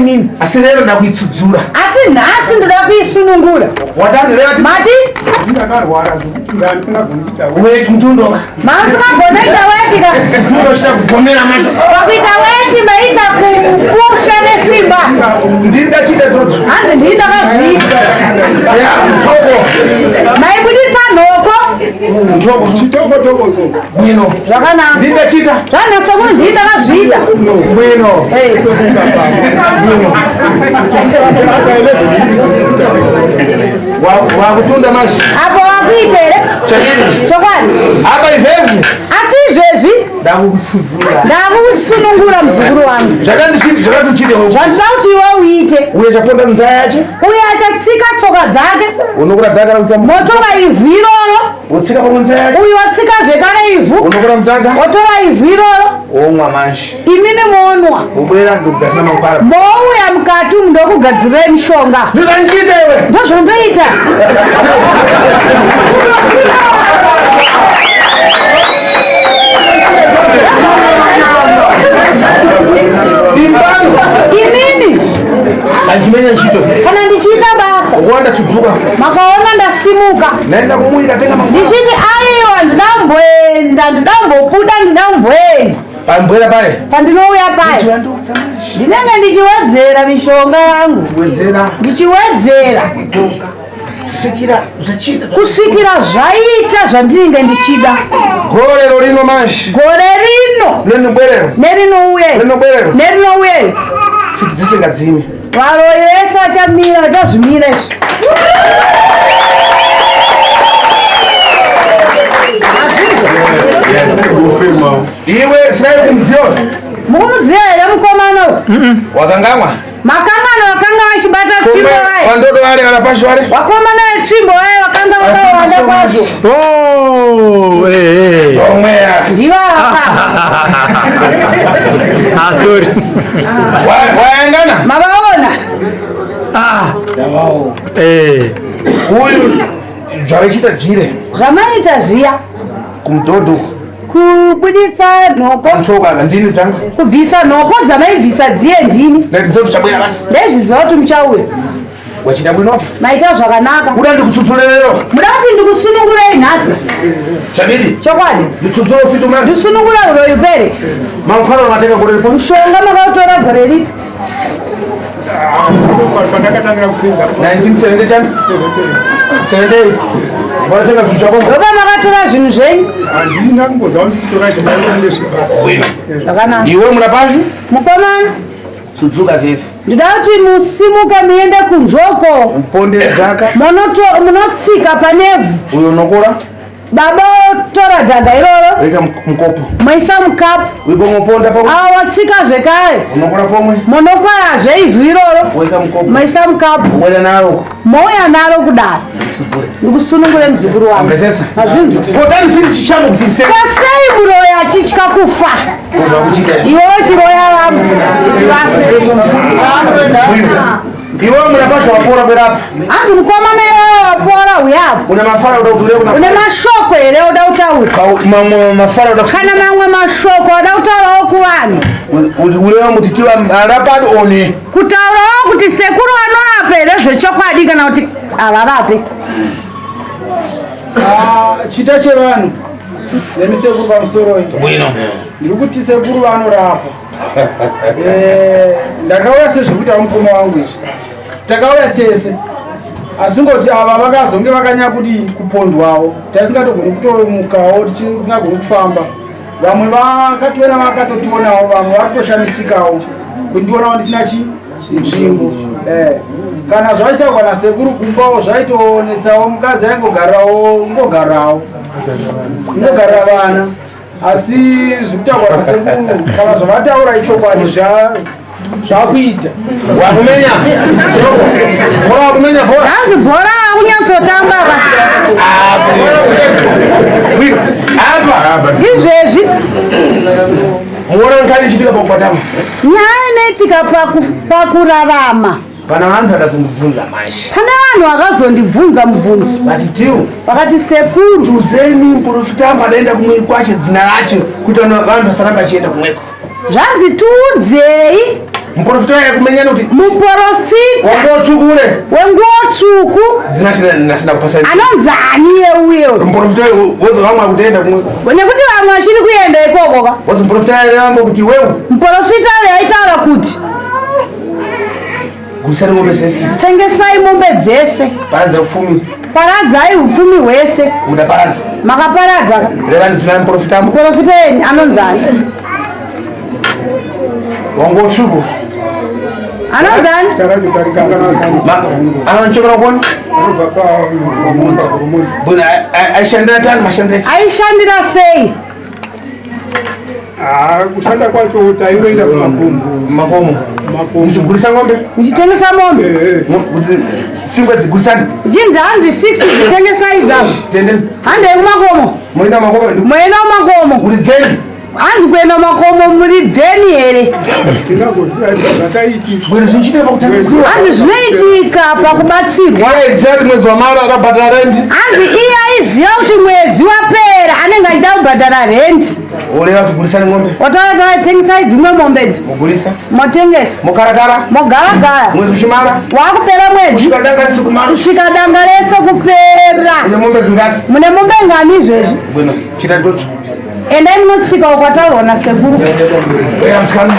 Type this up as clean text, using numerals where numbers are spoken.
imimi. Asi lero ndakuitsudzura. Asi nhasi ndoda kuisunungura. Wadanireva Mati Ndakarwara zvekuti ndandisingagoni kuita weti. weti mtundo. mamusingagona ita weti ka. Mtundo chita kugomera manje. Pakuita weti maita kupusha nesimba. Ndini ndachita toto. Hanzi ndii ndakazviita. Ya, mtoko. Maibudisa nhoko Mtoko. Chitoko toko so. Bwino. zvakanaka. Ndini ndachita. Zvanasa kuti ndii ndakazviita. Bwino. Eh. Tosvika pano. Bwino. Aka 11 minutes kuita weti. Wakutunda manje. Apo wakuita here? Chakini. Chokwadi. Apa ivhevhu. Asi izvezvi Ndakukusudzura. ndakusunungura muzukuru wangu. Zvakandichiti zvakatuchite. Zvandinoda kuti iwe uite. Uye chaponda nzaya yache. Uye achatsika tsoka dzake Unokura dhaka rakuita motora ivhu iroro wotsika pamwe nzaya yache. uyu watsika zvekare ivhu Unokura mutanga. wotora ivhu iroro Womwa manje. imimi monwa Wobwera ndokugadzira mangwara. mouya mukati umu ndokugadzirai mishonga Ndozvandichiita iwe. ndozvondoita Imbano. inini Hanchimenya nchito. kana ndichiita basa Ukuwanda tsudzuka. makaona ndasimuka Naenda kumuika tenga mangwara. ndichiti aiwa ndinamboenda ndinambobuda ndinamboenda Pambwera paye. pandinouya paya Chivandutsa manje. ndinenge ndichiwedzera mishonga yangu Wedzera. ndichiwedzera Fikira zvachita. kusvikira zvaita zvandinenge ndichida Gore rino manje. gore rino Nenubwerero. nerinouya Nenubwerero. nerinouya Fiti dzese ngadzime. varoyi vese vachamira vachazvimira izvi Iwe Israel kumudziyo. mukumuziva here mukomana uyu Wakangamwa. makangano vakanga vachibata tsvimbo vaye Wandodo wale wanapashi wale. vakomana vetsvimbo vaye vakanga vakawanda kwazvo Oh, eh, eh. Omwea. ndivava Ah, sorry. Waengana. mavaona Ah. Eh. Uyu zvavachiita dzvire zvamaita zviya kumudhodho kubudisa nhoko mutoko aka ndini tanga kubvisa nhoko dzamaibvisa dziye ndini ndaitidza kuti chabwera basi ndezviziva kuti muchauya wachida bwinofa maita zvakanaka uda ndikutsudzure lero muda kuti ndikusunungurei nhasi chabidi chokwadi nditsudzure ufiti umani ndisunungure uroyi upere mankwara unomatenga gore ripo mushonga makautora gore ripi Pandakatangira kusenza 1970 chani 78. 78 wanatenga zvinhu zvako ndopa makatora zvinhu zvenyu Handina kumboziva kuti chitora chemairo ndezvebasa. zvakanaka iwe muna pashu mukomana tsudzuka vhevhu ndida kuti musimuke muende kunzoko uponde dhaka munotsika panevhu uyo unokora baba otora dhaga iroro weka mukopo moisa mukapu uipo moponda pomwe avo watsika zvekare unokora pomwe munokorazve ivhu iroro weka mukopo moisa mukapu weda naro mouya naro kudaro tsudzure ndikusunungure muzukuru wangu Ambesesa. mazvinzwa potani fiti chichango kufiriseka kasei muroyi achitya kufa zvakuchiita iwe uchiroya vamwe kuti vafe iwe muna pashu wapora bwerapa hanzi mukomana iwewe wapora uyapo una mafara uda kuti une una mashoko here uda kutaura mamwe mafara uda kana mamwe mashoko oda kutaurawo kuvanhu uleva kuti tiwa arapadi one kutaurawo kuti sekuru vanorapa here zvechokwadi kana kuti havarape Ah, chita chevanhu nemisekuru pamusoro bwino ndiri kuti sekuru vanorapa Eh, ndakauya sezvekuita mukoma wangu izvi takauya tese asi ngoti ava vakazonge vakanyanya kudii kupondwawo taisingatogoni kutomukawo tichisingagoni kufamba vamwe vakationa vakatotionawo vamwe varikutoshamisikawo kundionawo ndisina chi nzvimbo Eh, kana zvaitaurwa nasekuru kumbawo zvaitonetsawo mukadzi aingogarirawo ngogarawo inogarira vana asi zvikutaurwa nasekuru kana zvavataura ichokwadi zvakuita wakumenya bora wakumenya bora hanzi bhora vakunyatsotamba ka bwino apa izvezvi muona nkhani ichitika pakukwatama nyaya inoitika pakurarama pana vanhu vakazondibvunza manje pane vanhu vakazondibvunza mubvunzo vati tiu vakati sekuru tuzeni muprofita wangu adaenda kumwe kwache dzina racho kuita vanhu vasaramba achienda kumweko zvanzi tiudzei Muprofita yakumenyana kuti Muprofita wangotsvukure wenguo tsvuku dzinasina kupasa. Anonzi ani yeuyo? Muprofita wozo vamwe akutoenda kumwe. Nekuti vamwe vachiri kuenda ikoko ka. Wozi muprofita yaambo kuti wewe Muprofita uyo aitaura kuti gurisani mombe sese. Tengesai mombe dzese. Paradza ufumi. Paradzai upfumi hwese. Muda paradza. Makaparadza ka. Revani dzina muprofita ambo. Muprofita yenyu anonzi ani? Wangotsvuku. Anonzi ani? Zita racho tarikanganwa. Anochokera kuona. Anobva paGoromonzi. Bwana aishandira tani mashandira. Aishandira sei? Ah, kushanda kwacho taingoenda kumakomo. Makomo. Makomo. Muchigurisa ng'ombe. Muchitengesa mombe. Eh, Singwe dzigurisani. Chinzi hanzi 6 dzitengesai dzavo. Tende. Handei kumakomo. Moenda makomo. Moenda kumakomo. Guridzeni. Hanzi kuenda kumakomo muridzeni here? Tingagoziva zvataiitiswa. Bwino zvinchiita pakutambisiwa. Hanzi zvinoitika pakubatsirwa. Waiziva kuti mwedzi wamara akabhadhara rendi. Hanzi iye aiziva kuti mwedzi wapera anenge achida kubhadhara rendi. Oreva kuti gurisani ng'ombe. Otaura taura tengesai dzimwe mombe idzi. Mugurisa. Motengesa. Mokarakara. Mogaragara. Mwedzi uchimara. Wakupera mwedzi. Kusvika danga rese kumara. Kusvika danga rese kupera. Mune mombe dzingasi. Mune mombe ngani izvezvi? Bwino chita toto. Endai munotsika ukwataurwa nasekuru. Oya musikana.